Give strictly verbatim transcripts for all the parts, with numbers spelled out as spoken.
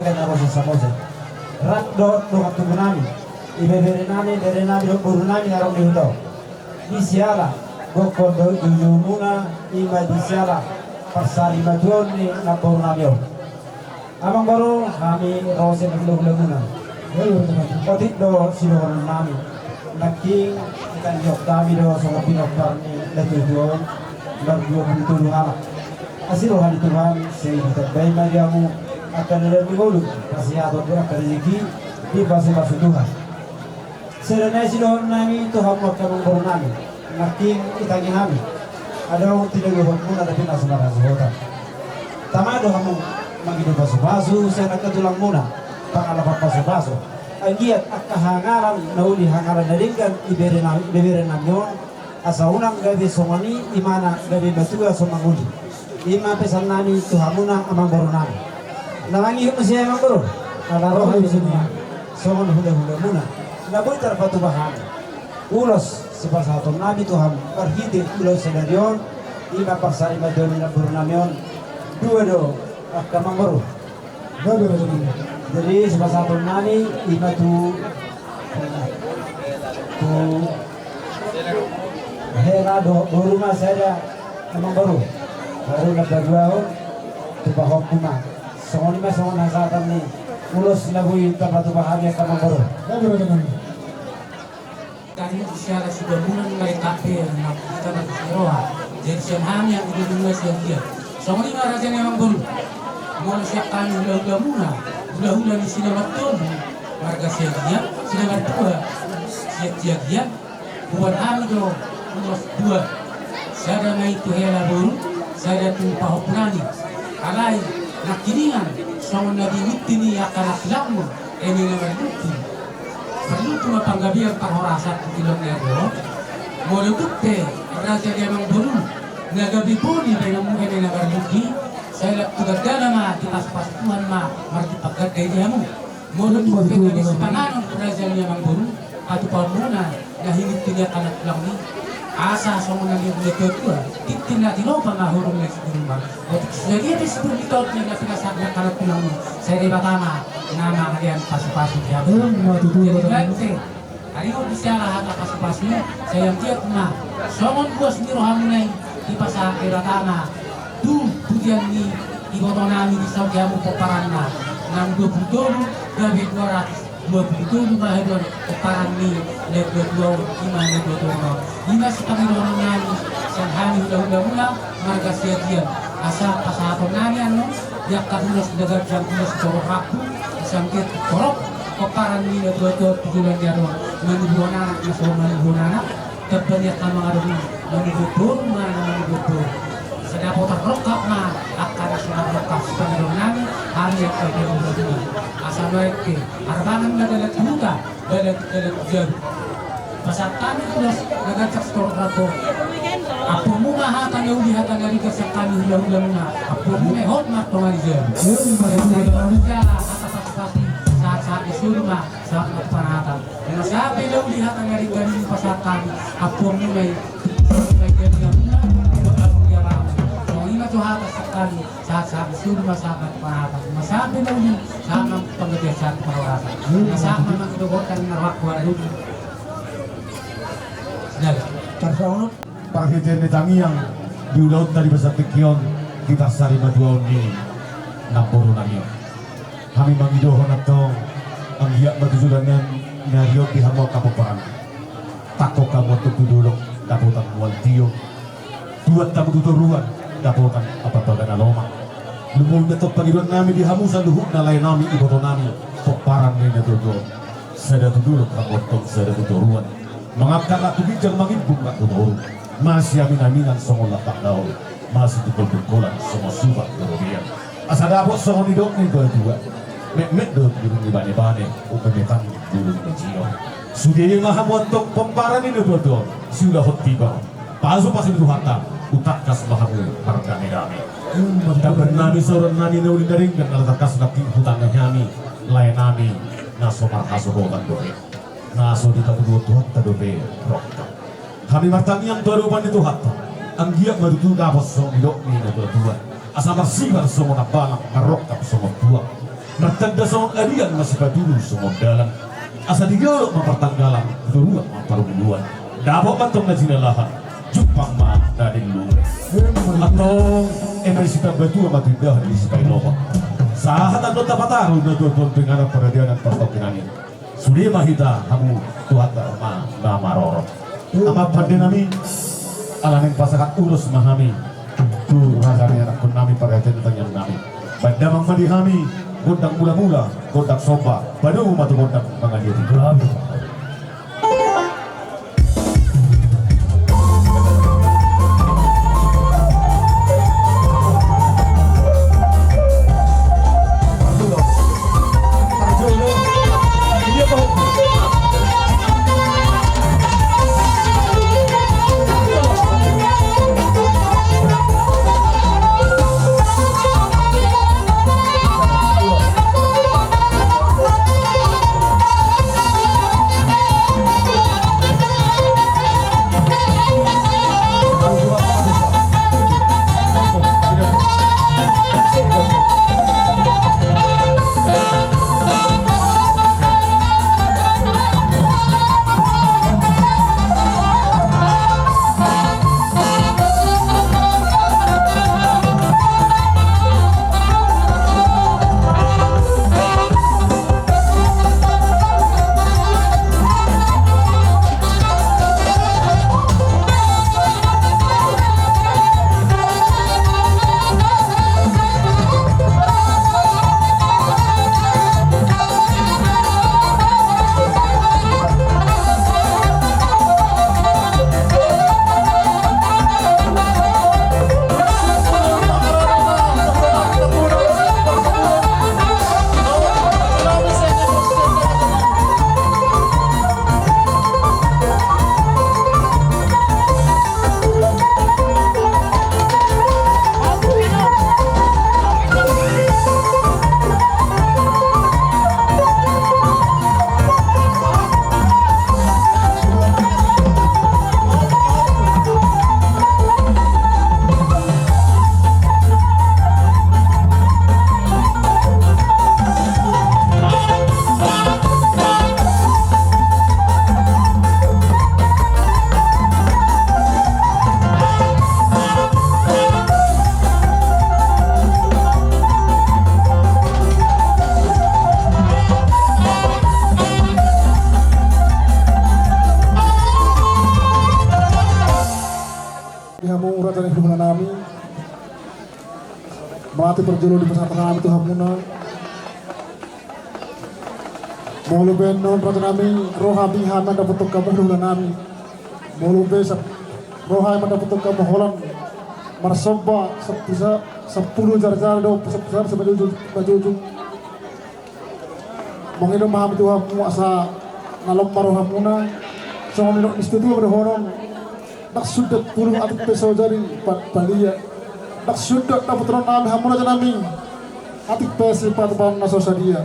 Kan na ro sian Samosir. Rap dohot dongan tubu nami, ibebere nami, bere nami dohot boru nami na ro di huta on. Di siala gokkon dohot joujoumuna, i ma di siala parsarimatua ni namboru nami on. Amang boru, hami ro sian hulahulamuna. Otik do sidohonon nami. Nangkin itangion hami do songon pinompar ni natuatua on, mardua pulu tolu halak. Asi roha ni Tuhan, sai ditambai ma di hamu angka dalanan ni ngolu, hasehaton dohot angka rejeki, dipasupasu Tuhan. Sada nai sidohonon nami tu hamu angka amangboru nami, nangkin itangi hami. Adong tinagohonmuna, tapi na so marhasohotan. Tama do hamu mangido pasupasu sian angka tulangmuna, pangalapan pasupasu. Anggiat angka hangaran na uli, hangaran na denggan, ibebere nami, ibebere nami on, asa unang gabe songon i imana, gabe matua so mangoli. I ma pesan nami tu hamuna amangboru nami. Na mangihut muse amangboru, ala roha i songon, songon hulahulamuna na boi tarpatupa hami. Ulos sipasahaton nami tu hamu marhite ulaon sadari on, i ma parsarimatua ni namboru nami on. Dua do angka amangboru. Jadi sipasahaton nami i ma tu, tu hela dohot boru ma sada amangboru. Baru na paduahon tu pahompu ma. Songon i ma songon hasahatan ni ulos na boi tarpatupa hami angka amangboru. Tadi di siala sibangunan mereka pe na kita na di roha. Jadi sian hami angka dudunga sian dia. Songon i ma raja ni amangboru. Molo sian hami hulahulamuna, hulahula ni Sinamartolu, marga Siagian, Sinamartua, Siagian, huboan hami do ulos dua. Sada ma i tu hela boru, sada tu pahompu nami. Alai nangkiningan songon na diingot ni angka na tulangmu, eme na marlungki. Marlungki ma panggabean parhorasan tu joloan ni ari on. Molo tung pe raja ni amangboru na gabe boni baenonmu, eme na marlungki, sai lam tu gandana ma, dipasupasu Tuhan ma marlipat ganda i di hamu. Molo tung pe na disi panganon tu raja ni amangboru, patupaonmuna na hiningot ni angka na tulangmi. Asa songon na nidok ni natuatua, tintin na tinopa ma, holong na siturun ma. Otik sadia pe siturun ni tondi na pinasahat ni angka na tulangmi, sai Debata ma na mangalean pasupasu di hamu. Jadi, Dante, ari on di siala hata pasupasu i, sai anggiat ma songon buas ni rohamuna i dipasahat Debata ma tu pudian ni iboto nami dison di hamu pomparanna. Naung dua pulu tolu gabe dua ratus dua pulu tolu ma haduan pomparan ni natuatua on, i ma natuatua on. I ma sipangidohonon nami sian hami hulahulamuna marga Siagian, asa pasahaton nami annon di angka ulos na ganjang, ulos torop rambu, asa anggiat torop pomparan ni natuatua on tu joloan ni ari on, manubuhon anak na so manubuhon anak, tamba ni angka mangadopi, manubuhon boru ma na manubuhon boru. Asa dapotan rongkap ma angka na so marrongkap. Sipangidohonon nami, hami angka hulahulamuna, asa nuaeng pe harbangan na dalan tu huta, dalan, dalan tu jabu. Pasahat hami ulos na ganjang sitorop rambu. Ampuonmu ma hata na uli, hata na denggan sian hami hulahulamuna. Ampuonmu ma i hot martonga ni jabu. Sian hami siala hata pasupasu i, sahat-sahat ni solu ma sahat ma tu panatang. Nunga sahat pe na uli hata na denggan i pasahat hami, ampuonmuna i, ampuonmuna i, ampuonmuna i, ampuonmuna i. Songon i ma tu hata sian hami, sahat-sahat ni solu ma sahat ma tu panatang. Nunga sahat pe na uli, sahat ma tu panggabean, sahat tu parhorasan. Nunga sahat ma mangido gotan na rohangku ala dulu. Sinali. Tarsongon. Parhitean ni tangiang di ulaonta di bagasan tingki on, di parsarimatuaon ni namboru nami on. Hami mangidohon antong, anggiat ma tu joloan ni ari on di hamu angka pomparan. Tangkok hamu antong tu dolok, dapotan mual tio. Tuat hamu tu toruan, dapotan ampapaga na lomak. Lumobi ma antong pangidoan nami di hamu saluhutna lae nami, iboto nami, pomparan ni natuatua on. Sada tu dolok hamu antong, sada tu toruan. Mangangkat rap tu ginjang, mangimbung rap tu toru. Masiaminaminan songon lapak daol, masitungkoltungkolan songon supak ni robean. Asa dapot songon nidok ni natuatua: Metmet do bulung ni banebane, ummemetan bulung ni jino. Sude ma hamu antong pomparan ni natuatua on, siulahon tibar, pasupasu ni Tuhanta, umtangkas ma hamu mardamedame. Tamba nami, saoran nami na uli na denggan, ala tangkas nangkin hutangi hami lae nami na so marhasohotan dope. Na so dipatuduhon Tuhanta dope rongkap. Hami martangiang tu adopan ni Tuhanta, anggiat ma tutu dapot songon nidok ni natuatua, asa marsibar songon ambalang, marrongkap songon tuak. Martanda songon adian, masipatudu songon dalan. Asa di jolo ma partanggalan, di toruan ma parngoluan. Dapot ma antong na jinalahan, jumpang ma na niluluan. Antong, eme sitambatua ma tu indahan ni Sipailoba. Sahat antong tapataru na tuatua tu inganan paradianan partongkinan i. Sude ma hita hamu Tuhanta ma na marorot. Amang pande nami, ala naeng pasahat ulos ma hami tu raja ni anakkon nami, parhitean ni tangiang nami. Baen damang ma di hami gondang mulamula, gondang somba, padomu ma tu gondang mangaliat i. Di hamu raja ni hulahula nami, mauliate parjolo dipasahat hami tu hamuna. Molo pe annon raja nami, ro hami, hami mandapothon hamu hulahula nami. Molo pe sap-, ro hami mandapothon hamu holan marsomba, sampulu sa-, sampulu jarjara dohot sampulu sa-, sampulu sa-, manjujung, manjujung. Mangido ma hami tu hamu asa na lomo ma rohamuna. Songon nidok ni situatua ma dohonon: Ndang sundat pulu atik pe so jadi pa-, palia. Ndang sundat dapothon nami hamu raja nami, atik pe sipatupaon na so sadia.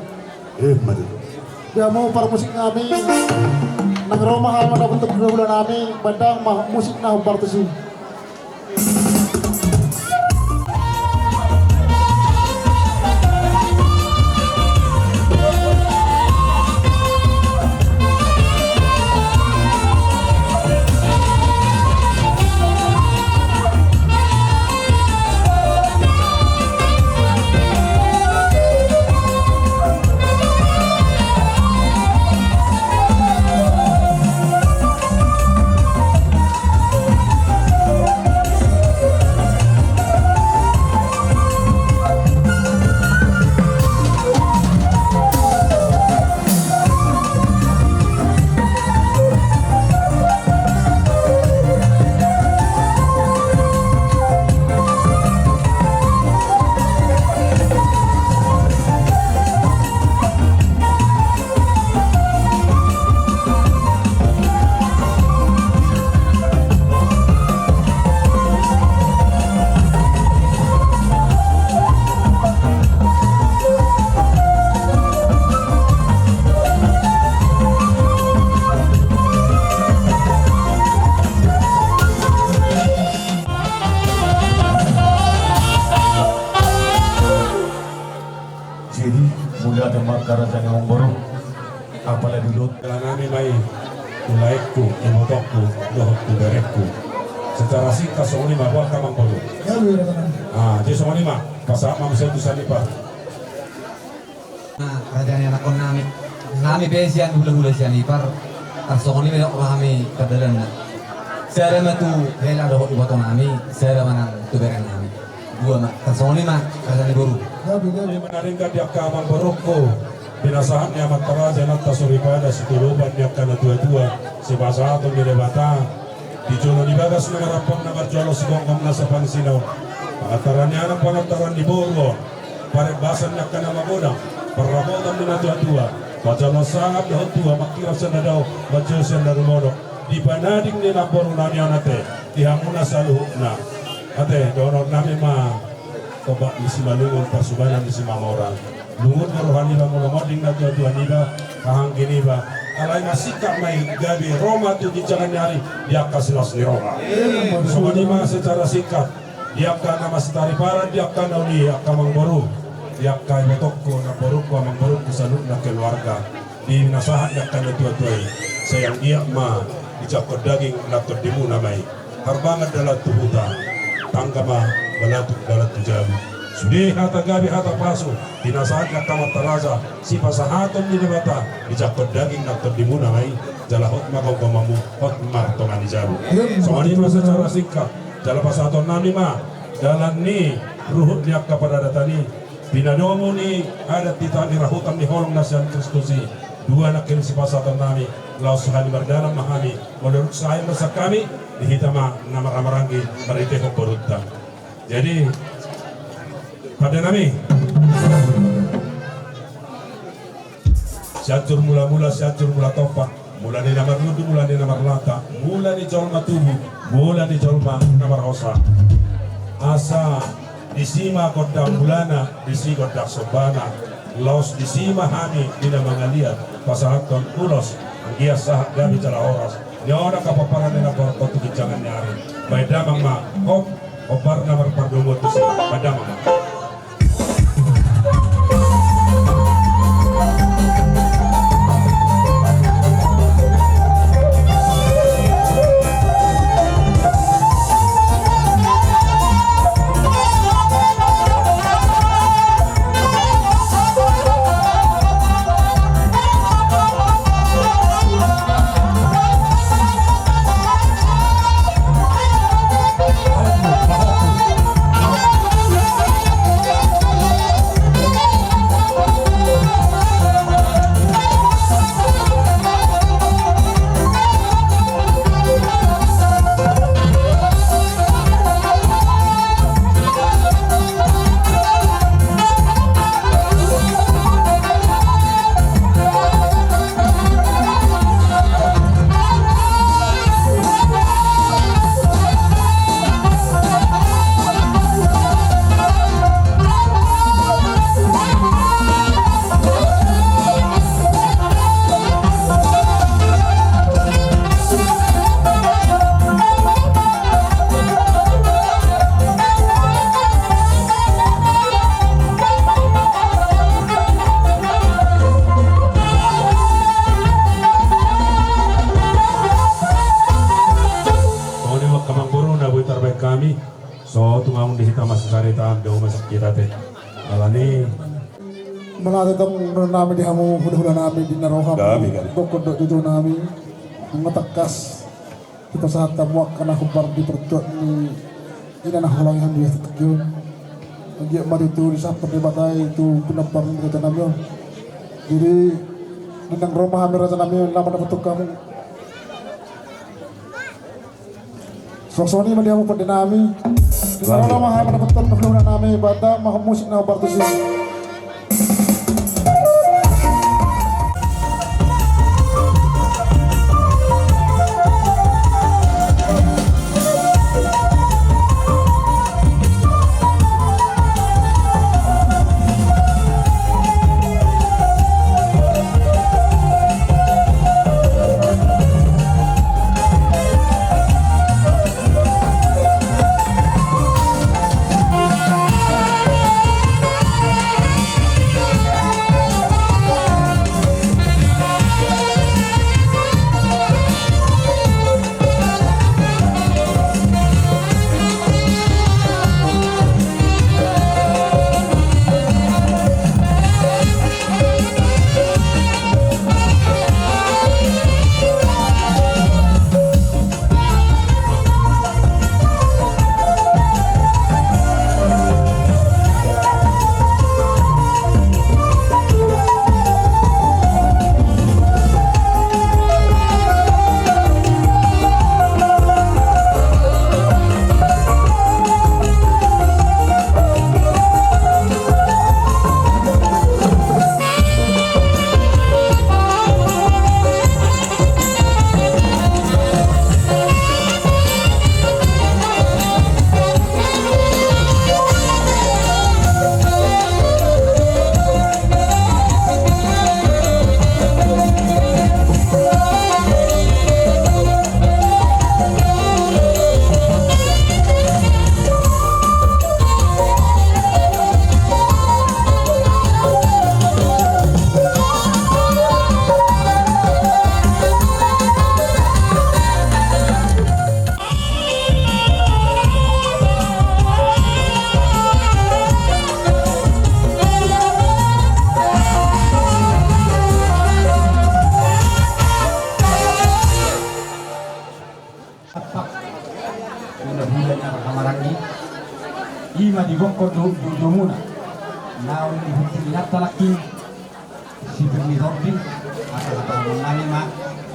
Emma tutu. Di hamu parmusik nami, nang ro ma hami mandapothon hulahula nami, baen damang ma musik na hombar tusi. Angka raja ni amangboru, apala dulu. Dalan nami ma i, tu laengku, ibotongku, dohot tu berengku. Secara singkat songon i ma, angka amangboru. Ah, jadi songon i ma, pasahat ma muse tu Sianipar. Nah, raja ni anakkon nami. Hami pe sian hulahula Sianipar. Tarsongon i ma didok hami pardalanna. Sada ma tu hela dohot iboto nami, sada ma nang tu bereng nami. Dua ma, tarsongon i ma, raja ni boru. Songon i ma na denggan di angka amangborungku. Pinasahat ni amanta raja, inanta soripada, sitolopan ni angka natuatua, sipasahaton ni Debata. Di jolo ni bagas na marampang na marjolo, sigonggom na sapansinon. Pangantaran ni anak, pangantaran ni boru on. Parembasan ni angka na magodang, parramotan ni natuatua. Pajalo sangap dohot tua, mangkirap sian na dao, manjou sian na rumodo. Di panading ni namboru nami on ate, di hamuna saluhutna. Ate, dohonon nami ma, tombak ni Simalungun, parsubanan ni Simamora. Lungun ma roha niba, molo monding natuatua niba, hahaanggi niba. Alai masingkat ma i, gabe ro ma tu ginjangan ni ari, di angka silas ni roha. Songon i ma secara singkat. Di angka na masitariparan, di angka na uli, angka amangboru, di angka ibotongku, namborungku, amangborungku, saluhutna keluarga. Di na sahat di angka natuatua i, sai anggiat ma dijangkon daging nang tondimuna ma i. Harbangan dalan tu huta, tangga ma balatuk dalan tu jabu. Sude hata gabe hata pasu, di na sahat di angka amanta raja, sipasahaton ni Debata, dijangkon daging nang tondimuna ma i, jala hot ma gomgomanmu, hot martonga ni jabu. Songon i ma secara singkat. Jala pasahaton nami ma dalan ni ruhut ni angka paradatan i, pinadomu ni adat hita ni rahutan ni holong na sian Kristus i. Dua nangkin sipasahaton nami, laos hami mardalan ma hami, molo dung sae ma sian hami, di hita ma na marhahamaranggi marhitehon borunta. Jadi, pande nami. Sianjur mula-mula, Sianjur mula tompa, mula ni na marnundu, mula ni na marlata, mula ni jolma tubu, mula ni jolma na marhosa. Asa disi ma gondang mulana, disi gondang sombana, laos disi ma hami di na mangaliat, pasahathon ulos, anggiat sahat gabe jala horas. Ni on angka pomparan ni na borhat tu ginjangan ni ari. Baen damang ma, hop, hombar na marpardomuan tusi, baen damang ma. Songon i ma angka amangboru na boi tarbaen hami. So tung adong di hita masisarita, dao ma sian hita ate. Alani. Mauliate tong dohonon nami di hamu hulahula nami di na ro hamu. Gabe, gabe. Dokkon dohot joujou nami. Nunga tangkas dipasahat hamu angka na hombar di partuat ni ina na hulahi hami di tingki on. Anggiat ma tutu disahap Debata i tu pinomparna di hita nami on. Jadi, nunga ro ma hami raja nami on, laho ma dapothon hamu. Songon i ma di hamu pande nami. Di na ro ma hami dapothon hulahula nami, baen damang ma musik na hombar tusi. Bokon do, do, dohononmuna. Naung dihuti inanta nangkin si Perni Tondi, asa hatahonon nami ma,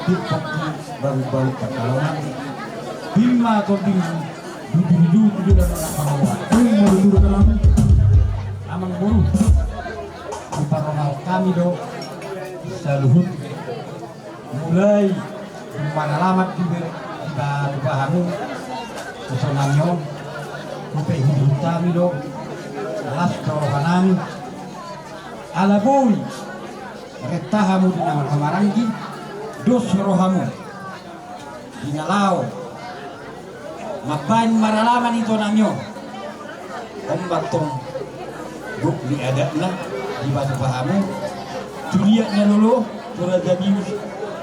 timpok ni baru-baru pangkaloman. Bima Tondi, dudu-dudu, dudu dan anak pahawa. Bima dudu dan anak. Amang boru, diparrohahon hami do saluhut. Mulai maralaman di ber-, di ba-, di bahamu, songon i on, hupe hudut hami do, las do roha nami, ala boi, renta hamu di na marhahamaranggi, dos rohamu, di na laho, mambahen maralaman ito nami on. On ma tong gok ni adatna, dipatupa hamu, tu liat na lolo, tu raja bius,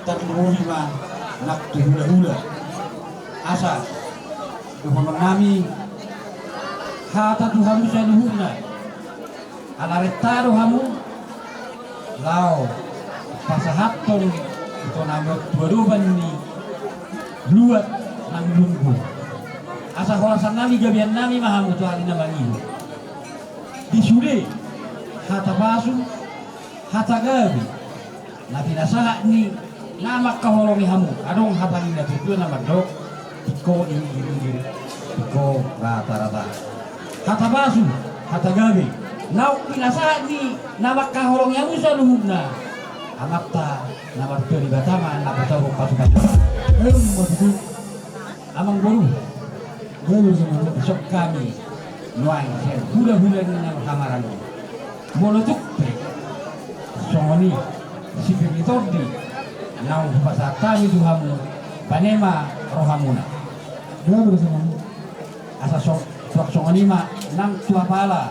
tarlumobi ma nang tu hula-hula. Asa, dohonon nami, hata tu hamu saluhutna. Ala renta do hamu, laho pasahathon ito nami on tu adopan ni luat nang lunggu. Asa holasan nami gabean nami ma hamu tu ari na mangihut. Di sude, hata pasu, hata gabe. Na pinasahat ni na mangkaholongi hamu, adong hata ni na tutu na mandok, tingko inggir-inggir, tingko rata-rata. Hata pasu, hata gabe, naung pinasahat ni na mangkaholongi hamu saluhutna, Amanta na martua Debata ma na pasahat pasu-pasu. Em, maksudnya. Amang boru, dison hami nuaeng sian hula-hula ni na marhahamaranggi. Molo tung pe songon i si Perni Tondi, naung hupasahat hami tu hamu, bane ma rohamuna. Asa so-, suang songon i ma nang tu apala.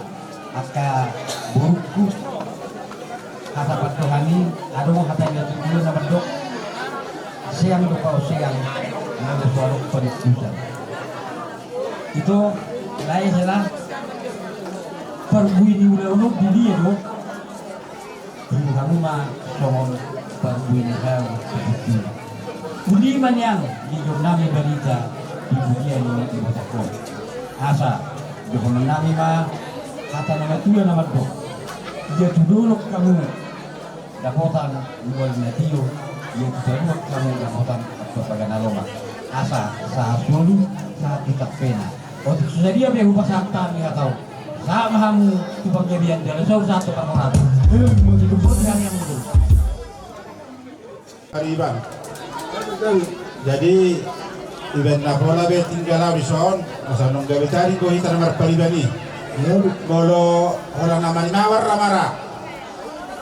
Angka borungku, hata pandohan i, adong hata ni natuatua na mandok, seang do paonseang, molo so adong panungkusan. Ito, lae hela, parbue ni ulaon on di dia do, di hamu ma songon parbue ni hau. Uli ma nian di jor nami barita di pudian ni ibotohon. Asa, dohonon nami ma hata na matua na mandok. Ia tu dolok hamu dapotan mual na tio, ia tu saruan hamu dapotan angka bagana lomak. Asa, sahat solu, sahat di tampena. Otik so sadia pe hupasahat hami hata on. Sahat ma hamu tu panggabean jala saur sahat tu parhorasan. Em, begitu. Boti hami yang betul. Pariban. Jadi, ibaen na pola be tinggal au dison, asa nunga gabe tadi ko hita na marpariban i. Molo holan na manimawar ra mara.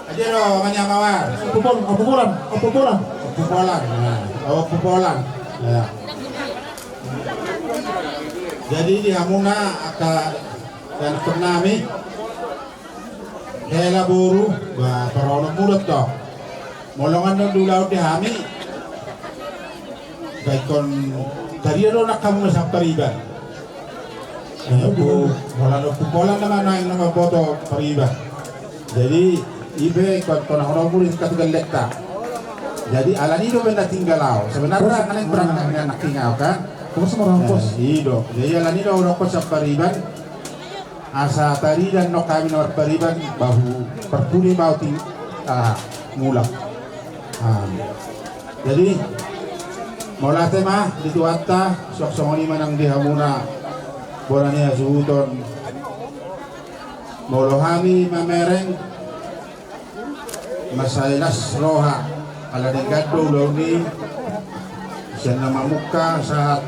Aja do manimawar. Ompu Pol-, Ompu Polan, Ompu Polan. Ompu Polan. Nah, Ompu Polan. Ya. Jadi di hamuna angka dan nami. Hela boru, ba, parrohahononmu do tong. Molo nunga adong di ulaon di hami, ba ingkon taria do nang hamu na sampariban. Ompu, molo Ompu Polan nama naeng na mamboto pariban. Jadi, i pe ingkon parrohahononmu di tingkat gellengta. Jadi, alani do be na tinggal au. Sebenarna, terus, alani berangkat ni anak tinggal au, kan? Terus, merangkos. Eh, i do. Jadi, alani do, au do ingkon sampariban. Asa taridan nang hami na marpariban, ba huparpudi ma au ti, ah, mulak. Ah. Jadi, mauliate ma di Tuhanta, suang songon i ma nang di hamuna bona ni hasuhuton. Molo hami mamereng, mansai las roha, ala denggan do ulaon i, sian na mamungka sahat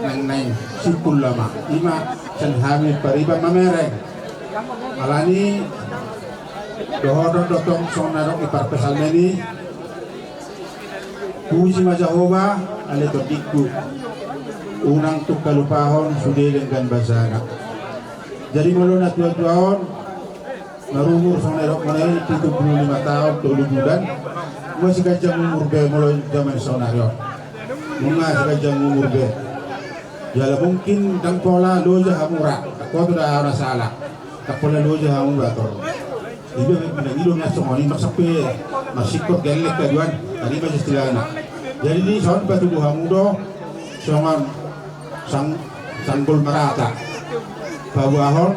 naeng-naeng simpul ama. I ma sian hami pariban mamereng. Alani dohonon do tong songon na dok di parpsalmen i, puji ma Jahowa, ale tondingku. Unang tung halupahon sude denggan basana. Jadi molo na tua-tua on, marumur songon na didok muna i, pitu pulu lima taon, tolu bulan. Nunga siganjang umur be molo jaman saonari on. Nunga siganjang umur be. Jala mungkin ndang pola loja hamu ra, ndang pola do au na sala. Ndang pola loja hamu ba tor. Iba pe pinangido na songon i, maksud pe marsingkot gellek haduan, tadi ma istilahna. Jadi dison patudu hamu do songon sang-, sanggul marata. Paboahon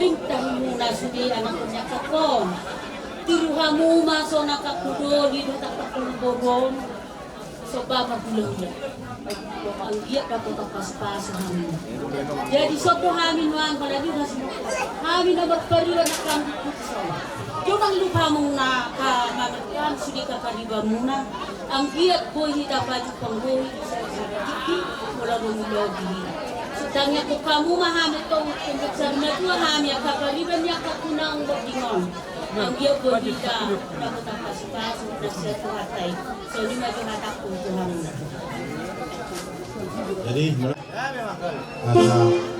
ring tahi muna sude anakon ni angkangkon. Tiru hamu ma songon angkangku doli dohot angkangku boru on. Somba ma hulahula. Anggiat dapotan pasupasu hamu. Jadi sondo hami nuaeng pala di hasi hami na marpariban na kami putus on. Jomang lupa muna ka mangerti sude ka pariban muna. Anggiat boi hita pajumpang boi di sada sada tingki mula mula di. Sedangnya ko kamu ma hami tong pembicaraan dua hami angka pariban ni angka kunang bordingon. Anggiat boi hita dapotan pasupasu na sian Tuhanta i. Songon i ma jo hatangku tu hamu. Jadi mulai. Asa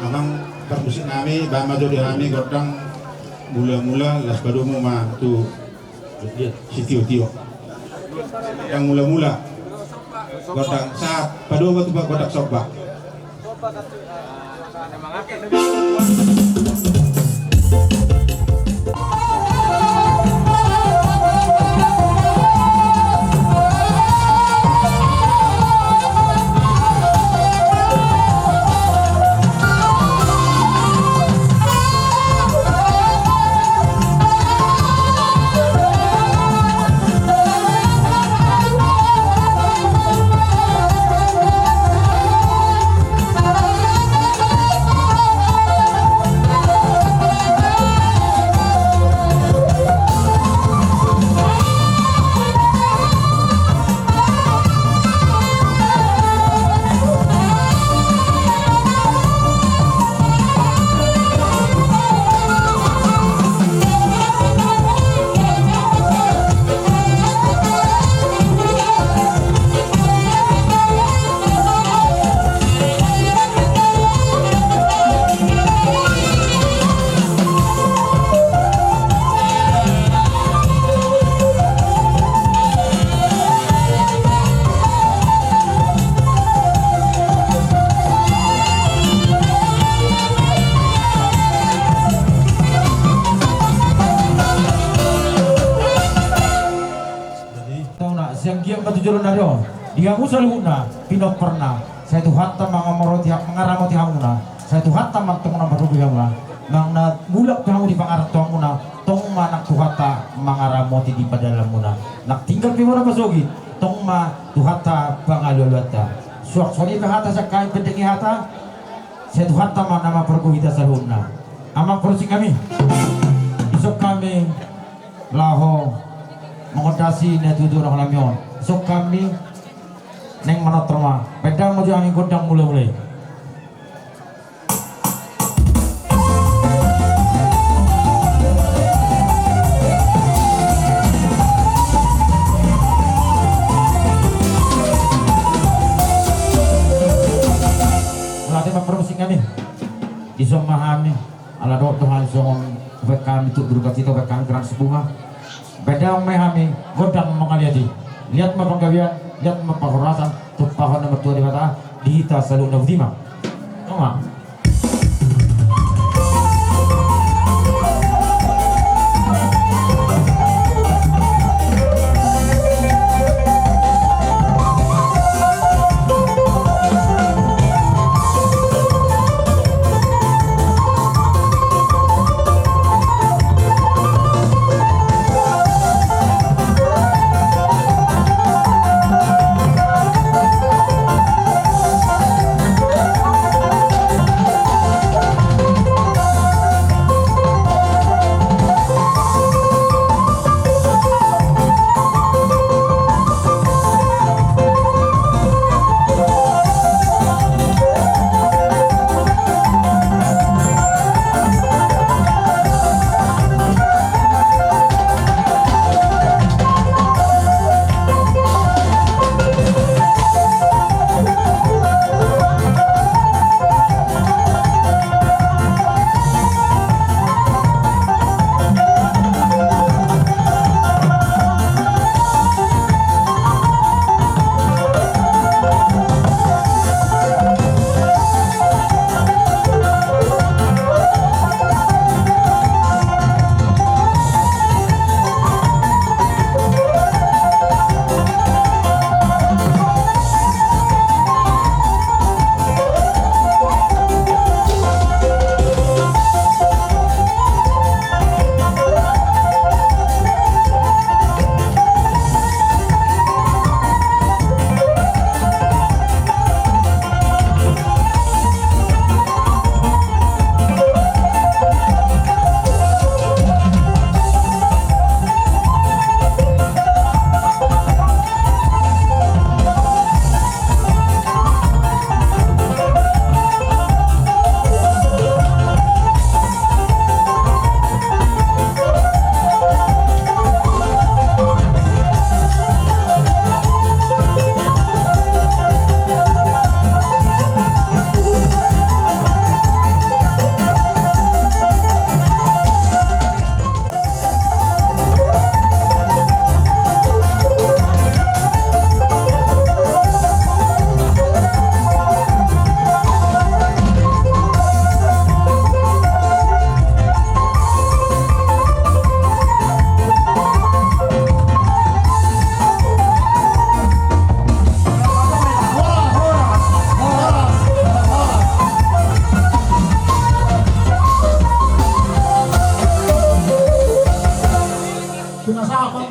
amang parmusik nami, baen ma jo di hami gondang mula mula, laos padomu ma tu sitio tio. Gondang mula mula. Gondang sahat, padomu tu gondang somba. Jadi, tona siang giang batu jolo na rio di hamu saluhutna pinomparna. Sai Tuhanta mangaramoti hamuna. Sai Tuhanta mantong na marhobei hamuna. Nang na mulak pe hamu di pangarantoanmuna, tong ma nang Tuhanta mangaramoti di pardalanan muna. Nang tinggal pe muna pasogit, tong ma Tuhanta pangalualuanta. Suang songon i pe hata sian hami, pendek ni hata. Sai Tuhanta ma na mampargogoi hita saluhutna. Amang parmusik nami, dison hami laho mangondasi na tutu na hami on. Dison hami naeng manortor ma. Baen damang ma jo hami gondang mula mula i. Mauliate ma parmusik nami. Dison ma hami. Ala dohot do hami songon hami tu berduka cita, hami tu rang si bunga. Baen damang ma hami gondang mangaliat i. Liat ma panggabean, liat ma parhorasan, tumpahon na martua Debata di hita saluhutna. Boti ma. Toma.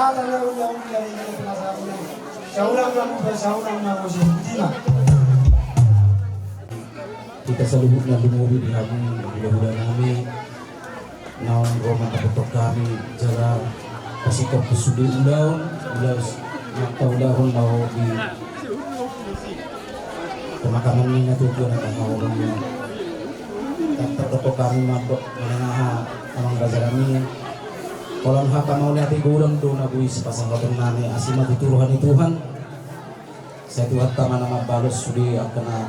ala naung naung na i na pinasahat na i. Saurang na muba, saurang na muse. Botima. Hita saluhutna lumobi di hamu hulahula nami naung ro mandapothon hami jala pasingkop sude ulaon, ulaon na taulahon laho di pemakaman ni natuatua na tahaholongi. Tardok hami mandok manang aha, amang raja nami. Holan hata mauliate godang do na boi sipasahaton nami, asi ma tutu roha ni Tuhan. Sai Tuhanta ma na mambalos sude angka na,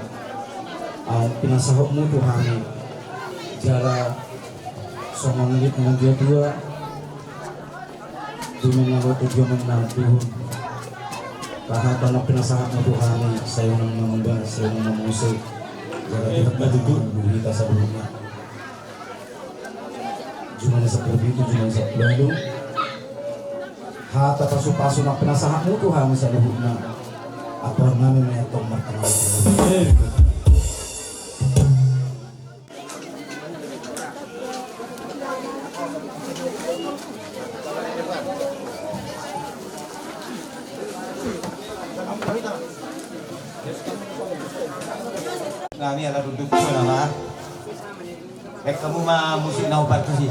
ah, pinasahatmu tu hami. Jala songon nidok ni natuatua, dumenggan na loto, dumenggan na duhut. Hata na pinasahatmu tu hami, sai unang na muba, sai unang na muse. Jala Tuhanta ma tutu, di hita saluhutna. Jumadi sampulu pitu, jumadi sampulu ualu. Hata pasupasu na pinasahatmu tu hami saluhutna. Ampehon nami ma i antong martangiang. Nami ala duduk tu nama. Baen hamu ma musik na opat tusi.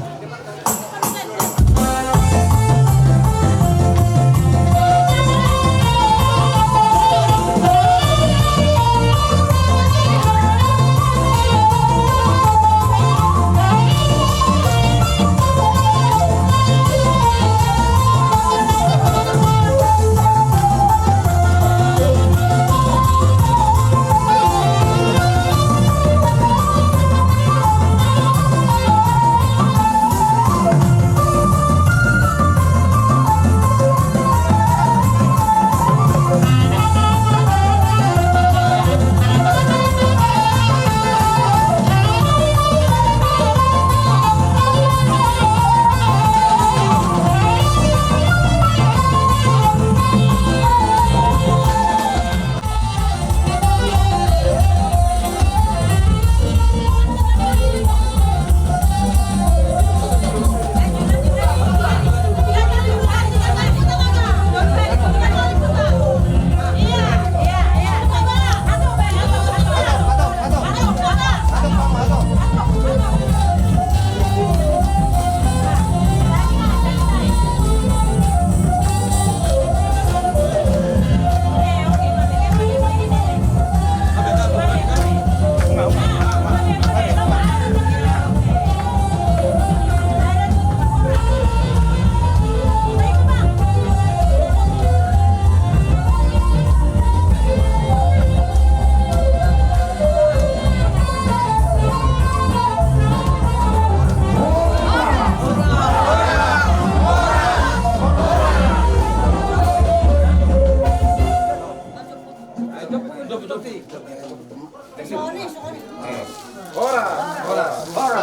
Ora, ora, ora.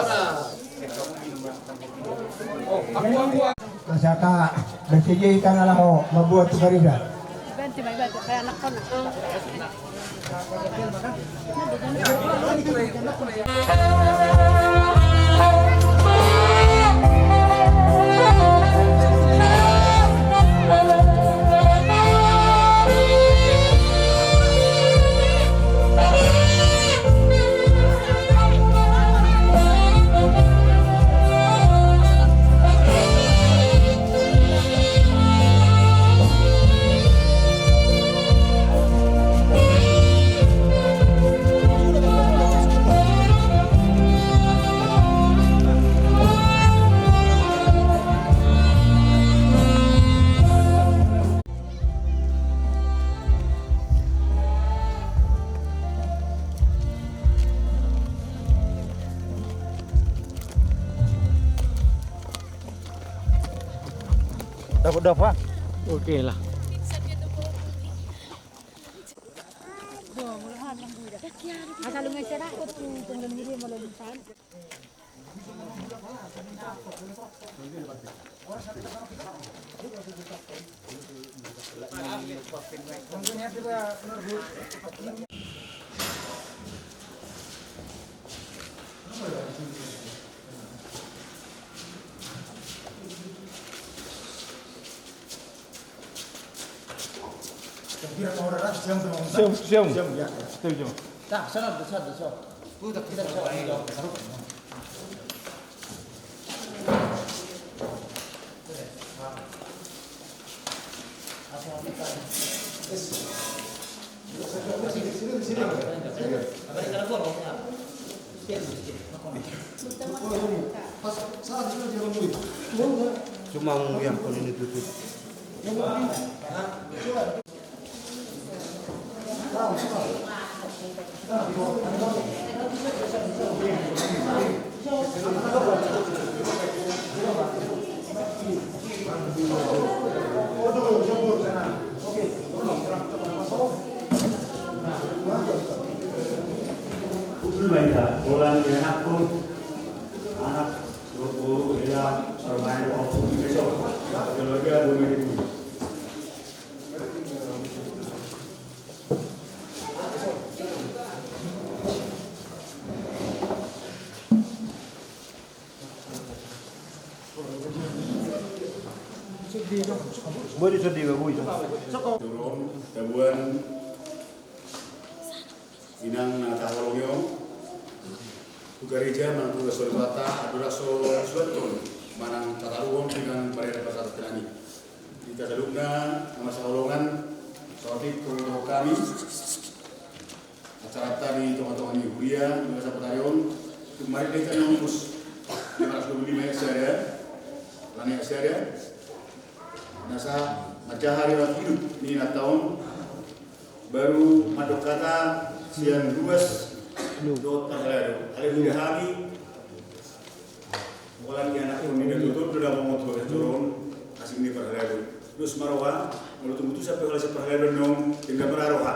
Asa ka bersedia hita na laho mambuat tu gareja. Dapat, dapat. Oke lah. Siap, siap. Siap, siap. Nah, sana, sana, sana. Cuma mau yang kau ini tutup. Usul baita, bolan di anakku, anak, boru, boru, ela, permain, opung, besok, keluarga, dua menit. Boi, sedih, boi. Turun, tabuan, inang na taholongi on. Tu gareja manang tu las ni Tuhanta, andorang so suat on manang tataruhon dengan parade parsatongkinan i. Di hita saluhutna na marsihaholongan, saotik tu hami. Acaranta di tongatonga ni huria, di masa patari on, tung marit hita na umpus lima ratus dua puluh lima hektar sada, lahan hektar sada, nasa manjaha riwayat hidup ni inanta on, baru mandok hata sian ruas dohot parhalado. Alai huria hami, bolan di anakku, ninna tutu do na mangoto joro on, asing ni parhalado. Dos ma roha, molo tung tutu sampe holan sian parhalado on, tinggal ma roha.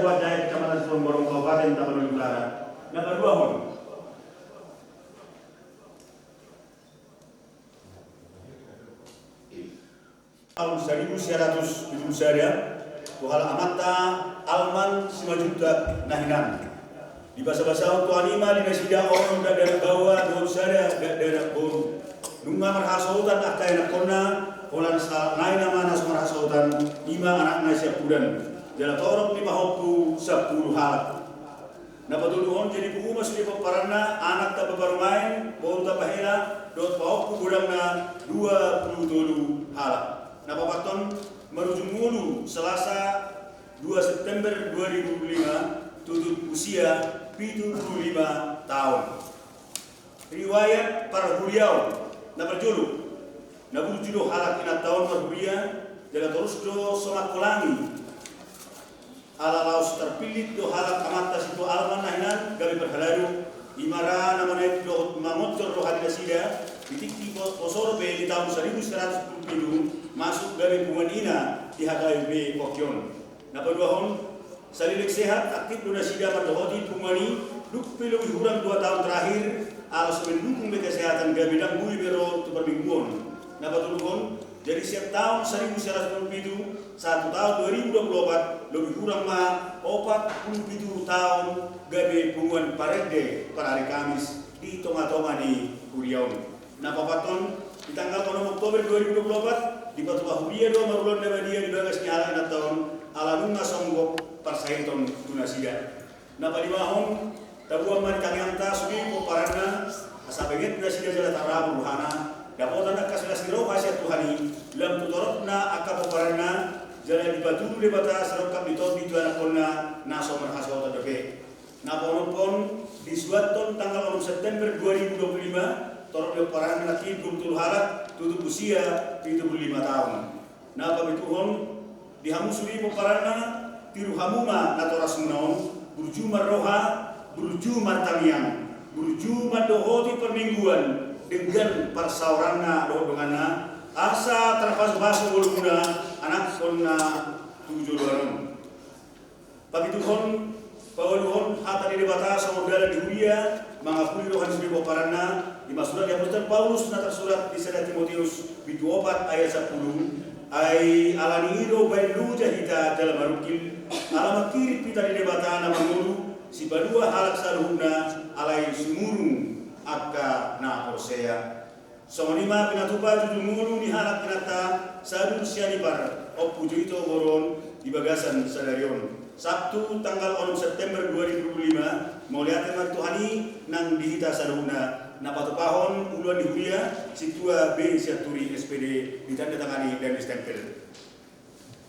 Buat Daya, Kecamatan Sitorus Borong, Kabupaten Tapanuli Utara. Na paduahon, taon saribu sia ratus pitu pulu sada, tu halak amanta Alman Simanjuntak na hinan. Dibasabasahon Tuhan i ma di nasida, on dakdanak baoa dohot sada dakdanak boru. Nunga marhasohotan angka ianakkonna, holan sahalak nai nama na so marhasohotan, i ma anakna siampudan. Jala torop ni pahompu sampulu halak. Na patoluhon, jadi pungu ma sude pomparanna, anak tamba parumaen, boru tamba hela, dohot pahompu godangna dua pulu tolu halak. Na paopathon, marujung ngolu Selasa dua September dua ribu lima, tutup usia pitu pulu lima taon. Riwayat parhuriaon. Na parjolo, na burju do halak inanta on marhuria, jala torus do so mangkolangi. Ala laos tarpillit do halak amanta situa Alman na hinan gabe parhalado, i ma ra na manaek dohot mangonjor roha ni nasida, di tingki po-, poso dope di taon saribu sia ratus pitu pulu pitu, masuk gabe punguan ina di H K B P Pongki on. Na paduahon, saleleng sehat, aktif do nasida mandohoti punguan i, dung pe lobi hurang dua taon terakhir, ala so mendukung be kesehatan gabe ndang boi be ro tu parmingguon. Na patoluhon, jadi sian taon saribu sia ratus pitu pulu pitu, sahat tu taon dua ribu dua pulu opat, lobi hurang ma opat pulu pitu taon gabe punguan parende parhari Kamis di tongatonga ni huria on. Na paopathon, di tanggal onom Oktober dua ribu dua pulu opat, dipatupa huria do marulaon na badia di bagas ni halak inanta on, ala nunga songgop parsahiton tu nasida. Na palimahon, tabuan ma di tangiangta sude pomparanna, asa benget nasida jala tarabur rohana, dapotan angka silas ni roha sian Tuhan i, lam tu toropna angka pomparanna, jala dipatudu Debata sirongkap ni tondi tu ianakkonna na so marhasohotan dope. Na paonomhon, disuathon tanggal onom September dua ribu dua pulu lima, torop ni pomparanna nangkin dua pulu tolu halak, tutup usia pitu pulu lima taon. Na papituhon, di hamu sude pomparanna, tiru hamu ma natorasmuna on, burju marroha, burju martangiang, burju mandohoti parmingguan, denggan parsaoranna dohot donganna, asa tarpasupasu ngolumuna, anakkonna tu joloan on. Papituhon, paualuhon hata ni Debata songon dalan ni huria, mangapuli roha ni sude pomparanna, i ma surat ni apostel Paulus na tarsurat di sada Timoteus, bindu opat ayat sampulu, ai ala ni i do baen loja hita jala marungkil, ala mangkirim hita di Debata na mangolu, sipalua halak saluhutna, alai sumurung angka na porsea. Songon i ma pinatupa jujur ngolu ni halak inanta sadun sian Ipar, Ompu Joito Borun, di bagasan sadari on. Sabtu tanggal onom September dua ribu dua puluh lima, mauliate ma Tuhan i nang di hita saluhutna, na patupahon uluan ni huria, Sintua B Sianturi S P D, ditanda tangani dan distempel.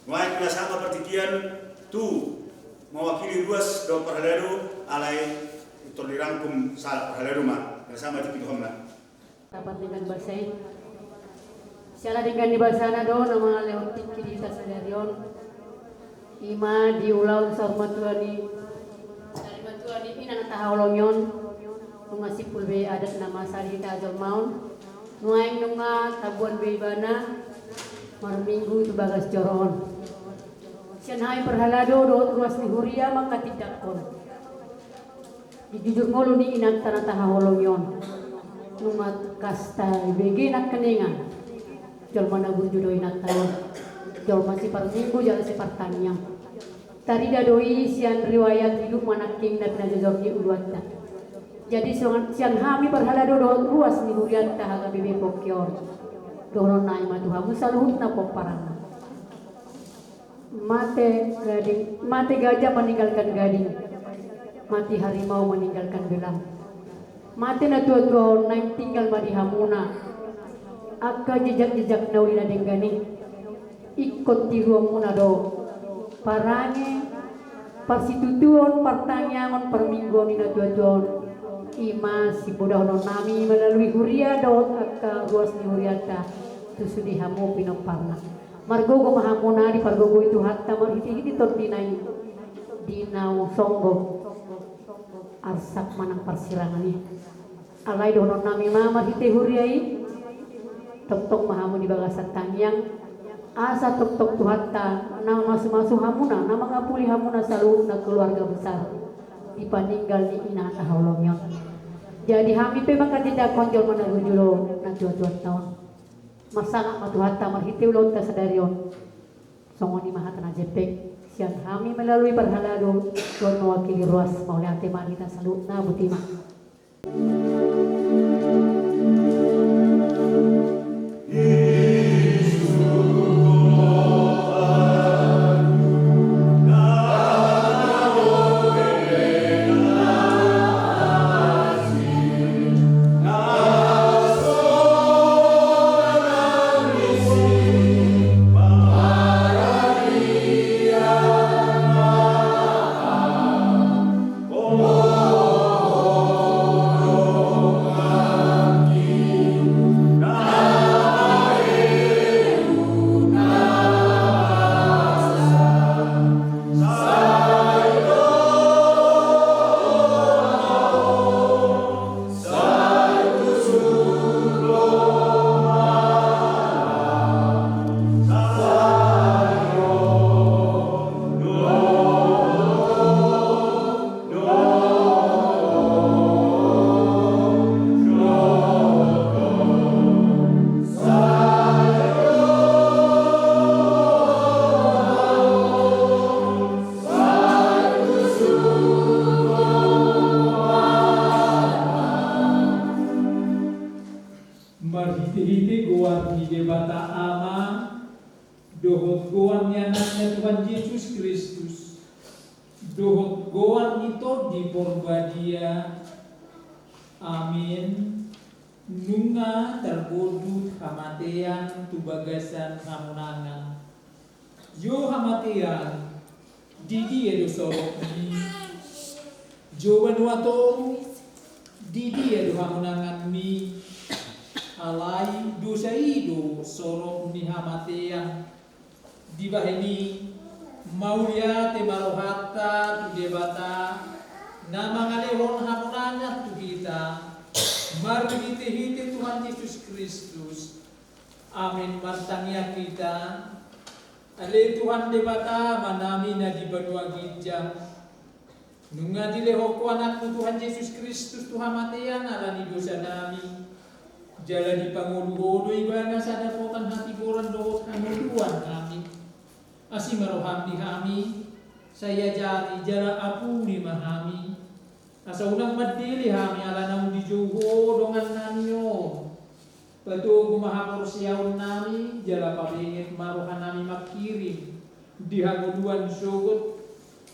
Nuaeng na sahat ma partingkian tu mewakili ruas dohot parhalado, alai tor dirangkum sahalak parhalado ma, na sahat ma tingki dohonna. Dapat denggan basa i. Siala denggan ni basana do na mangalehon tingki di hita sadari on. I ma di ulaon saur matua ni, saur matua ni ina na tahaholongi on. Nunga simpul be adat na masa di hita jolma on. Nuaeng nunga tabuan be ibana marminggu tu bagas joro on. Sian hami parhalado dohot ruas ni huria manghatindanghon di jujur ngolu ni inanta na tahaholongi on. Nunga tangkas tabege nangkiningan. Jolma na burju do inanta on. Jolma siparminggu jala sipartangiang. Tarida do i sian riwayat hidup manang na pinajojor ni uluanta. Jadi sian, sian hami parhalado dohot ruas ni hurianta H K B P Pongki on. Dohonon nami ma tu hamu saluhutna pomparanna. Mate gading, mate gajah meninggalkan gading, mate harimau meninggalkan belang. Mate natuatuaon naeng tinggal ma di hamuna angka jejak-jejak na uli na denggan i. Ingkon tiruonmuna do parange, parsitutuon, partangiangon, parmingguon ni natuatuaon. I ma sibodahonon nami melalui huria dohot angka ruas ni hurianta tu sude hamu pinomparna. Margogo ma hamuna dipargogoi Tuhanta marhitehite tondina i di na songgop arsak manang parsirangan i. Alai dohonon nami ma marhite huria i, tongtong ma hamu di bagasan tangiang, Asa tongtong Tuhanta na mamasumasu hamuna, na mangapuli hamuna saluhutna keluarga besar di paninggal ni inanta holong i on. Jadi hami pe manghatindanghon jolma na gojolo na tuatuanta on. Marsangap ma Tuhanta marhite ulaonta sadari on. Songon i ma hata na jempek sian hami melalui parhalado dohot mewakili ruas, mauliate ma di hita saluhutna. Botima. Marhitehite goar ni Debata Ama, dohot goar ni Anakna Tuhan Jesus Kristus, dohot goar ni Tondi Porbadia. Amin. Nunga targondut hamatean tu bagasan hamonangan. Jo hamatean, di dia do soropmi? Jo banua toru, di dia do hamonanganmi? Alai dosa i do sorop ni hamatean. Dibahen i, mauliate ma rohanta tu Debata, na mangalehon hamonangan tu hita marhitehite Tuhan Jesus Kristus. Amin. Martangiang hita. Ale Tuhan Debata Amanami na di banua ginjang, nunga dilehon Ho Anakmu Tuhan Jesus Kristus tu hamatean ala ni dosanami, jala dipangolu Ho do Ibana sada dapotan hatigoran dohot hangoluannami. Asi ma roham di hami, sai ajari jala apuli ma hami, asa unang mandele hami ala naung dijou Ho dongannami on. Patogu ma haporseaonnami, jala pabenget ma rohanami mangkirim di hangoluan sogot,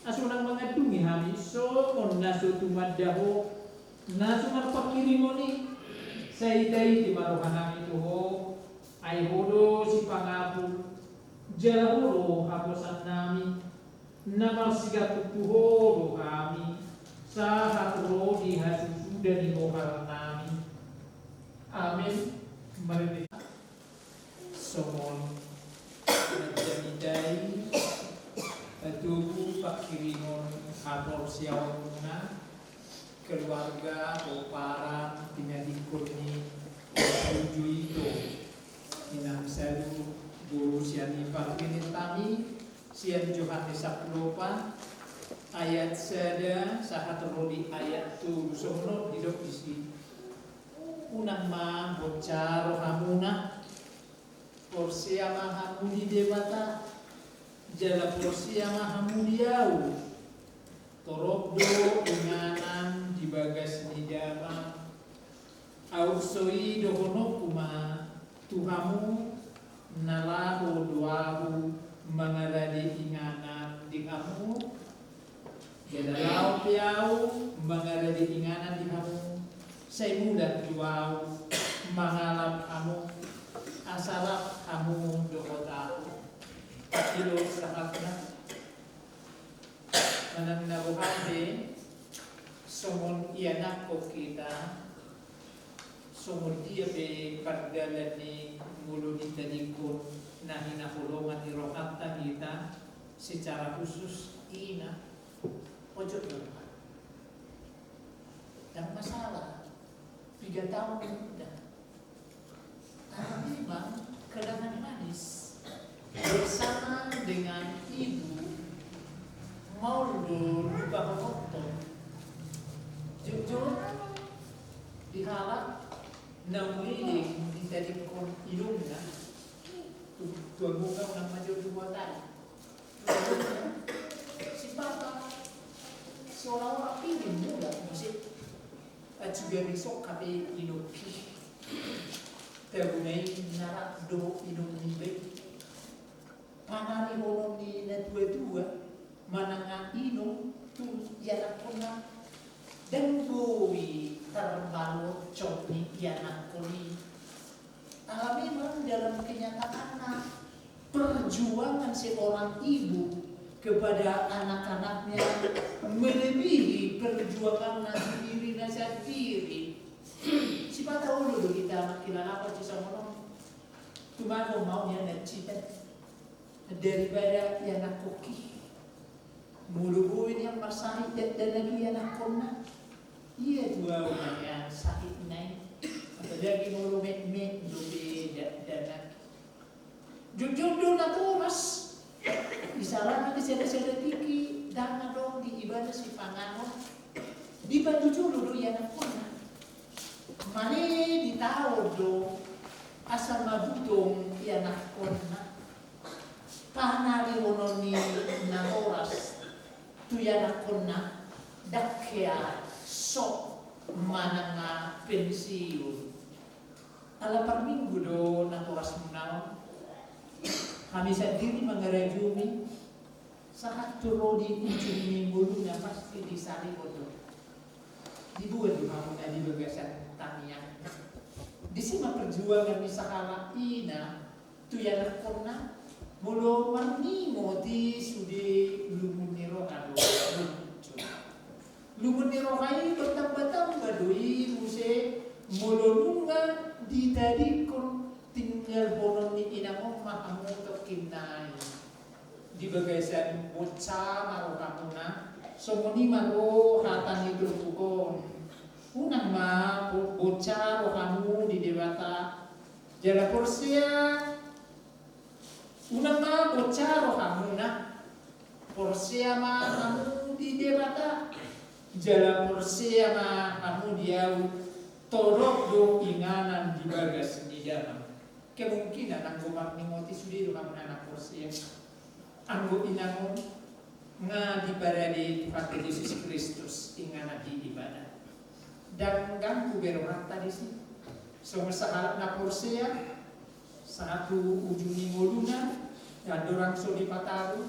asa unang mangandungi hami songon na so tumanda Ho na so marpangkirimon i. Sai taiti ma rohanami tu Ho, ai Ho do sipangapul, jala Ho do haposannami. Na marsigantung tu Ho do hami, sahat ro di hasusuda ni rohanami. Amin. Marende. Songon na jamita i, patogu pangkirimon haporseaonmuna, keluarga, pomparan, pinadingkon ni Uju ito, inang salu, boru sian i parmenet nami, sian Johannes sampulu opat ayat sada sahat ro di ayat tolu, songon on didok disi: Unang ma bonca rohamuna. Porsea ma hamu di Debata, jala porsea ma hamu di ahu. Torop do inganan di bagas ni damang. Ahu so i dohononku ma tu hamu, na laho do ahu mangarade inganan di hamu. Jala laho pe ahu mangarade inganan di hamu, sai mulak do ahu mangalap hamu, asa rap hamu dohot ahu. Ilo sahatna. Manang na roham pe songon ianakhon hita, songon dia pe pardalan ni molo ditadingkon na hinaholongan ni rohanta hita, secara khusus ina, ojo do. Ndang masalah. Piga taon da. Tapi memang kenangan manis. Na muli di tadingkon inongna. Tu, tu agoga unang manjou tu buat ai. Sipata seolah-olah pingin mula musik. Acuga risok kape inongki. Tabuna i narak do inong ni bai. Panarihonon ni na tua-tua manang inong tu ianakkonna. Ndang boi tarmalocot ni ianakkon i. Ala memang dalam kenyataanna perjuangan seorang ibu kepada anak-anaknya melebihi perjuanganna di dirina sandiri. Sipata olo do hita mangkilala pasti songon on. Tumagon ma au nian na cita daripada ianakkon i. Molo boi nian marsahit dakdanak ianakkonna. Ia tu au ma nian sahitna i. Apalagi molo metmet dope dakdanak. Jotjot do natoras. Isarana di sada-sada tingki ndang adong di ibana sipanganon. Dipanjujolo do ianakkonna. Male ditaon do asa mabutong ianakkonna. Panarihonon ni natoras tu ianakkonna ndang hea sok manang pensiun. Ala parminggu do natorasmuna on. Hami sandiri mangarajumi sahat tu ro di ujung ni ngoluna pasti disarihon do. Diboan do hamuna di bagasan tangiang. Disi ma perjuangan ni sahalak ina tu ianakkonna. Molo marnimot i sude lungun ni roha do. Lungun ni roha i bertambah-tambah do i muse molo nunga ditadingkon tinggalhonon ni inang on ma hamu tongkin nai. Di bagasan bonsa ma rohamuna, songon i ma ro hata ni turpuk on. Unang ma bo-, bonsa rohamu di Debata. Jala porsea, unang ma bonsa rohamuna. Porsea ma hamu di Debata. Jala porsea ma hamu di au, torop do inganan di bagas ni damang. Kemungkinan anggo marnimot i sude do hamuna na porsea. Anggo inang on nga diparade Tuhanta Jesus Kristus inganan di ibana. Ndang ganggu be rohanta disi. Songon sahalak na porsea, sahat tu ujung ni ngoluna, andorang so dipataru,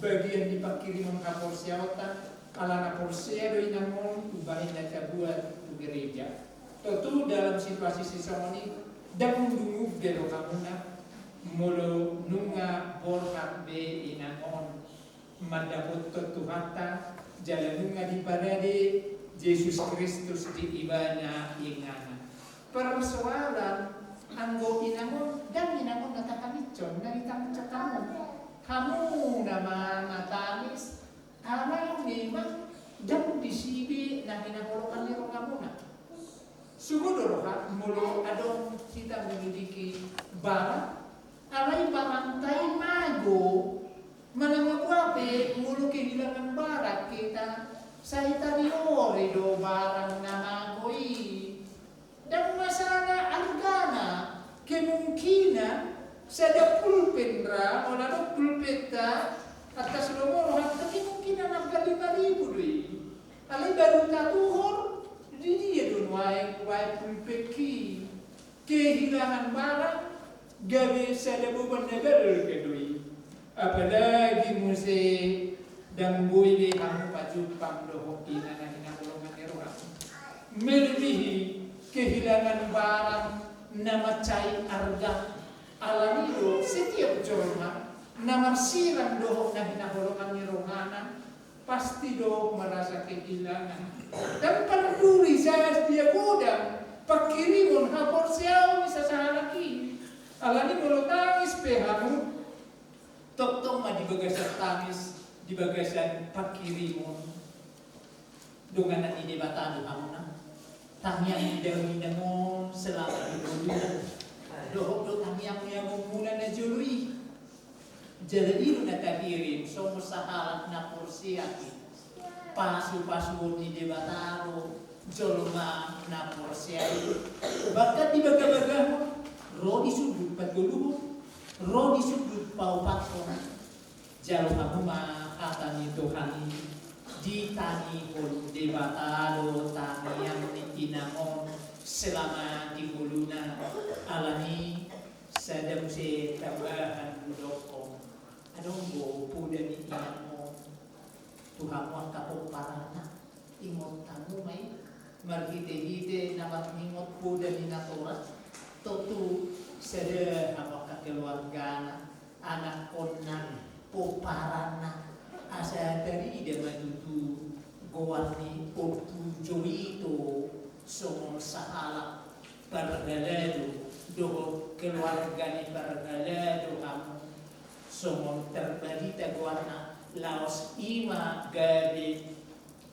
bagian di pangkirimon haporseaonta, ala na porsea do inang on umbahen na tabuat tu gereja. Tontu dalam situasi sisongon i, ndang undung be rohamuna, molo nunga borhat be inang on mandapothon Tuhanta, jala nunga diparade Jesus Kristus di ibana inganan. Persoalan anggo inang on, ndang inang on na tahangichon, na ditangichon hamu. Hamuna ma na tangis, ala memang ndang disi be na hinaholongan ni rohamuna. Sogo do roha molo adong hita memiliki barang, alai barangta i mago. Manang boha pe molo kehilangan barang hita, sai tariore do barang na mago i. Ndang masalah argana, kemungkinan sada pulpen ra, on adong pulpenta, atas lomo rohanta kemungkinan angka lima ribu do i. Alai baru tatuhor, di dia do nuaeng hubaen pulpenki. Kehilangan barang gabe sada boban na balga do i. Apalagi muse ndang boi be hamu pajumpang dohot ina na hinaholongan ni roha. Melebihi kehilangan barang na mansai arga. Alani do setiap jolma na marsirang dohot na hinaholongan ni rohana pasti do merasa kehilangan. Ndang panduli sadia godang pangkirimon haporseaon ni sasahalak i. Alani molo tangis pe hamu, tongtong ma di bagasan tangis, di bagasan pangkirimon donganan ni Debata do hamuna. Tangiang ni daoninang on selama di ngoluna, dohot do tangiang ni amongmuna na jolo i. Jala i do na tahirim songon sahalak na porsea i. Pasupasuon ni Debata do Jolma na porsea i, bahkan dibagabagahon, ro di sundut patoluhon, ro di sundut paopathon. Jalo hamu ma hata ni Tuhan i, ditangihon Debata do tangiang ni inang on selama di ngoluna, alani sada muse tambahan hudokhon. Adong do poda ni inang on tu hamu angka pomparanna. Ingot hamu ma i, marhitehite na marningot poda ni natoras, tontu sada hamu angka keluargana, anakkonna, pomparanna, asa tarida ma tutu goar ni Ompu Joito songon sahalak parhalado dohot keluarga ni parhalado hamu, songon tarbarita goarna, laos i ma gabe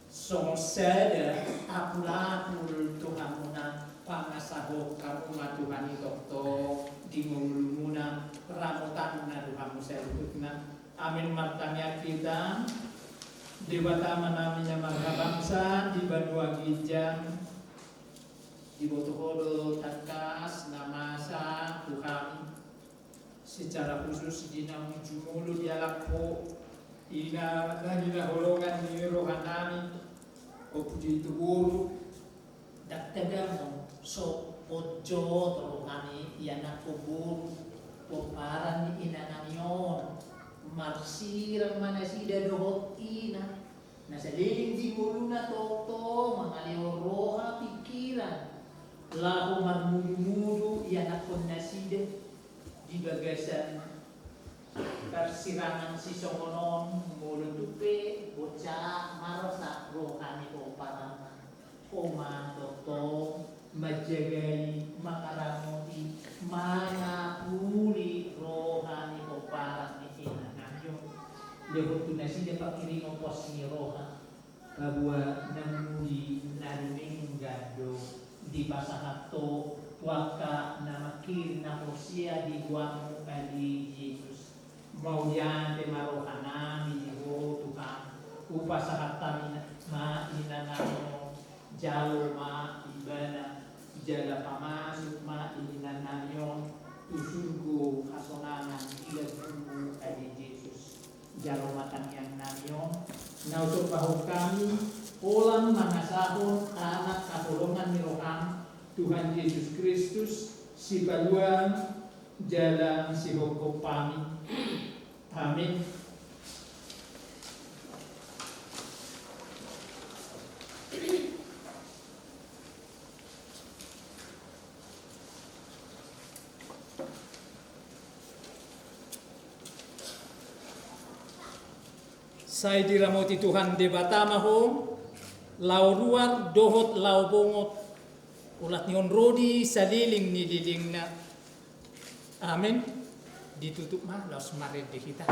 songon sada apulapul tu hamuna. Pangasahon hamu ma Tuhan i tongtong di ngolumuna, ramotanna do hamu saluhutna. Amin. Martangiang hita. Debata Amanami na marhabangsa di banua ginjang, diboto Ho do tangkas na masa tu hami. Secara khusus di naung jumolo dialap Ho, ina na hinaholongan ni rohanami, Ompu Joito boru. Ndang tagamon so ponjot roha ni ianakhon boru, pomparan ni inanami on, marsirang ma nasida dohot ina na saleleng di ngoluna tongtong mangalehon roha pingkiran laho marmudumudu ianakhon nasida. Di bagasan parsirangan sisongon on, molo tung pe bocah marsak roha ni pomparanna, Ho ma tongtong manjagai, mangaramoti, mangapuli roha ni pomparan ni inanami on. Lehon tu nasida pangkiringon pos ni roha. Paboa na muli na dumenggan do dipasahat Ho tu angka na mangkirim na porsea di goarMu, ale Jesus. Mauliate ma rohanami di Ho Tuhan. Hupasahat hami ma inanami on, jalo ma ibana, jala pamasuk ma inanami on tu surgo hasonangan di lambungMu, ale Jesus. Jalo ma tangiangnami on, na husombahon hami, holan mangasahon Anak haholongan ni rohaM, Tuhan Jesus Kristus, Sipaluam jala Sihophop hami. Amin. Sai diramoti Tuhan Debata ma ho, laho ruar dohot laho bongot, olat ni on ro di saleleng ni lelengna. Amin. Ditutup ma, laos marende hita.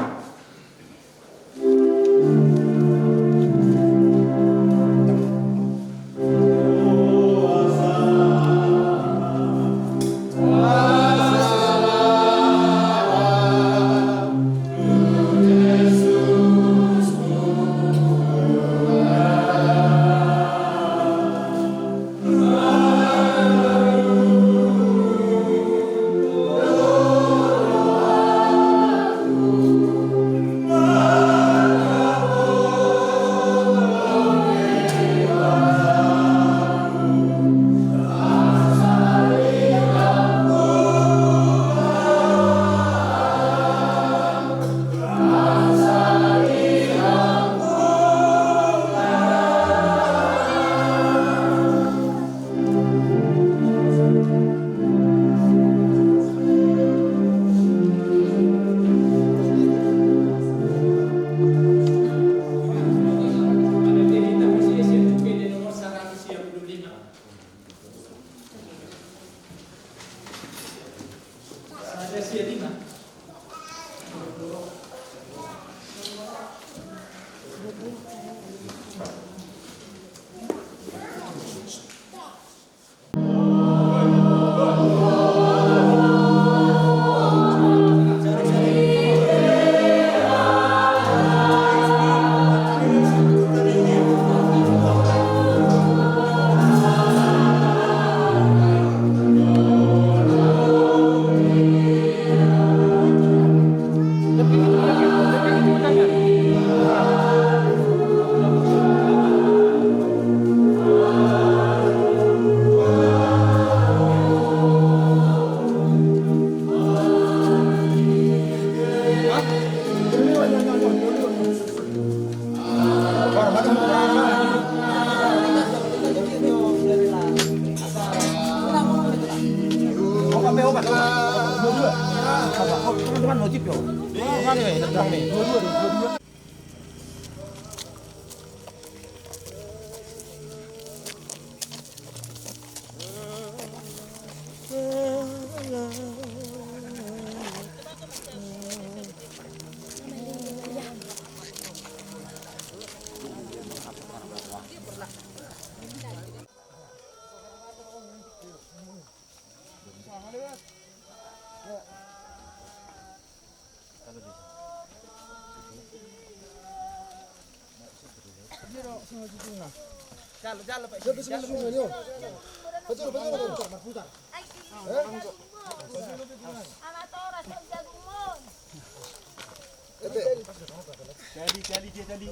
Tali, tali, dia tali.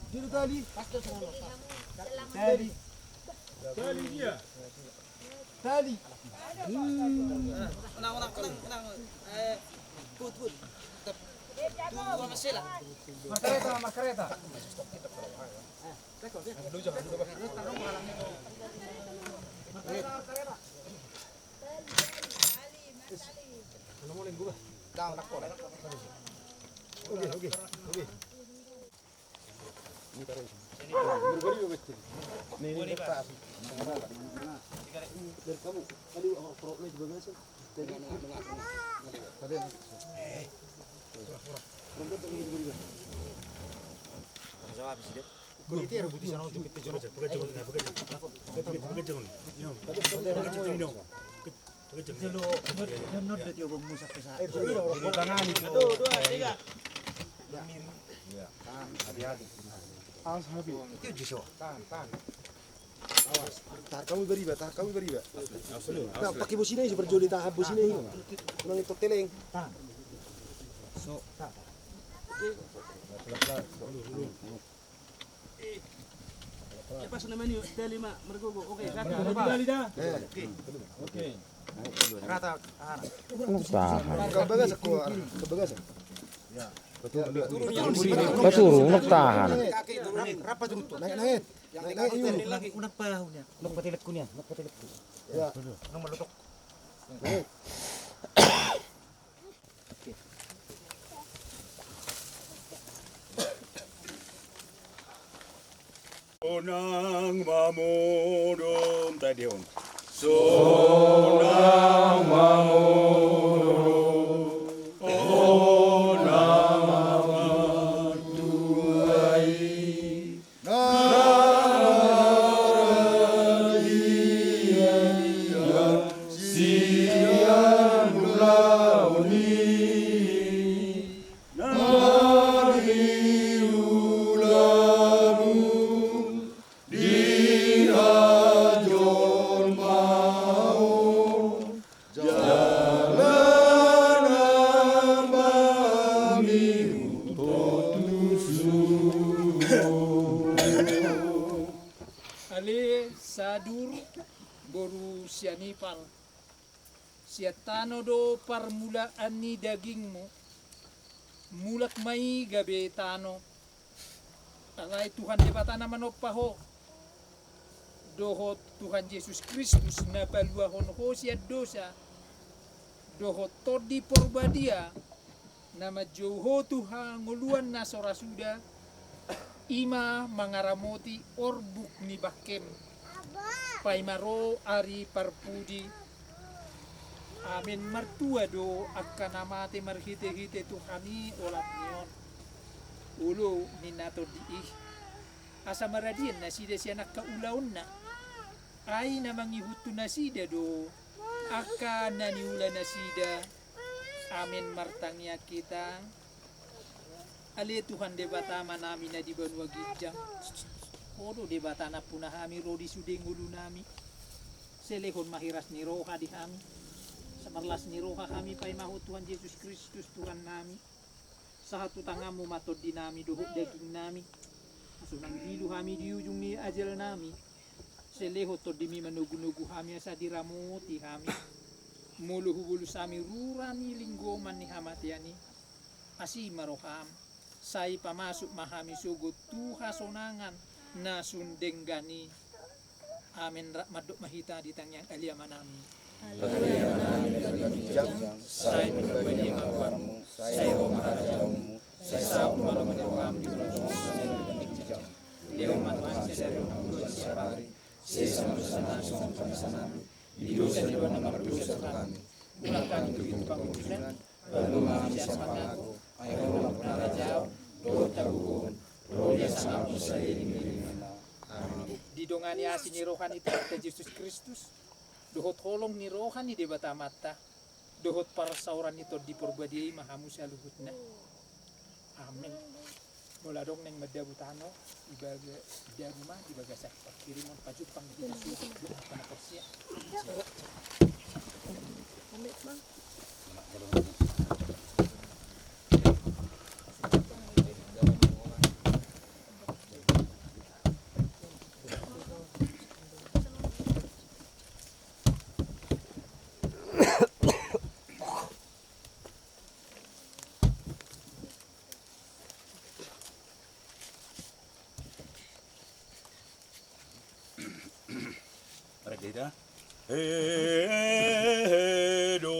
Dia tali. Tali. Tali dia. Tali. Menang, menang, menang, menang. Eh, put, put. Tep. Dua masela. Markareta, markareta. Oke, oke, oke. Awas, Habib. Tahan, tahan. Awas. Tahan, hamu beriba, tahan, hamu beriba. Nah, pakai bosina i, super joli, tahan bosina i. Unang itu teleng. Tahan. So. Pas nama ni, tali ma, margogo. Oke, satu. Tali da. Oke. Rata, tahan. Tahan. Ke bagasan, ke bagasan. Paturu, unang tahan. Rap, paturu tu. Naik, naik. Naik, naik. Unang pahuna. Unang patelekku ni, unang patelekku. Ya. Unang malotok. Sonang mamodom tadi on. Sonang mamodom, sonang mamatuai. Jala na mamihuthon tu surgo. Ale Sadur boru Sianipar, sian tano do parmulaan ni dagingmu, mulak ma i gabe tano. Alai Tuhan Debata na manompa ho, dohot Tuhan Jesus Kristus na paluahon ho sian dosa, dohot Tondi Porbadia na manjou ho tu hangoluan na so ra suda, i ma mangaramoti orbuk ni bangkem. Paima ro ari parpudi. Amen. Martua do angka na mate marhitehite tu hami olat ni on. Olo ninna tondi i, asa maradian nasida sian angka ulaonna. Ai na mangihut tu nasida do angka na niula nasida. Amen. Martangiang hita. Ale Tuhan Debata Amanami na di banua ginjang, Ho do Debata nampuna hami ro di sude ngolunami. Sai lehon ma hiras ni roha di hami, asa marlas ni roha hami paima Ho Tuhan Jesus Kristus Tuhannami. Sahat tu tanganmu ma tondinami dohot dagingnami, asa unang dilu hami di ujung ni ajalnami. Sai lehon tondimi manogunogu hami asa diramoti hami. Molo hubolus hami rura ni linggoman ni hamatean i, asi ma roham, sai pamasuk ma hami sogot tu hasonangan na sun denggan i. Amen. Rap mandok ma hita di tangiang Ale Amanami. Ale Amanami na di banua ginjang, sai pinbadia ma goarmu, sai ro ma harajaonmu, Sai saut ma lomo ni roham di ulaon on songon na di bagasan ginjang. Lehon ma Tuhan sadari on hangoluan siapari. Sesa ma dosanami songon panesanami di dosa ni angka na mardosa tu hami. Unang hami togihon tu pangunjunan, palua ma hami sian pangago. Ai Ho ma angka na raja, dohot hagogoon, dohot hasangapon saleleng ni lelengna. Amin. Didongani asi ni roha ni Tuhanta Jesus Kristus, dohot holong ni roha ni Debata Amanta, dohot parsaoran ni Tondi Porbadia i ma hamu saluhutna. Amin. Molo adong naeng mandabu tano, ibaga dabu ma di bagasan parkirimon, pajumpang di hita suhut, dohot angka na porsea. Marende hita. Edo,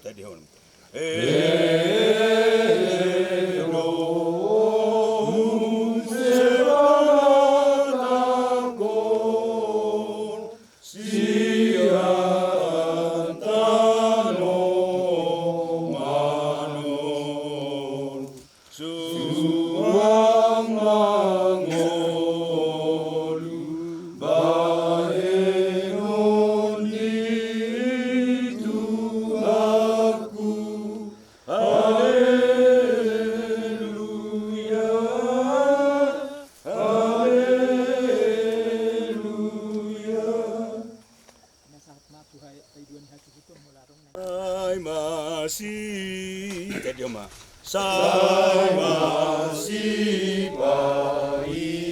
tadi hon. Edo, muse batakon sian tano manon. Suang mangolu bahenon ni Tuhanku. Haleluya, haleluya. Sai masi, tadi ma. Sai masi pai.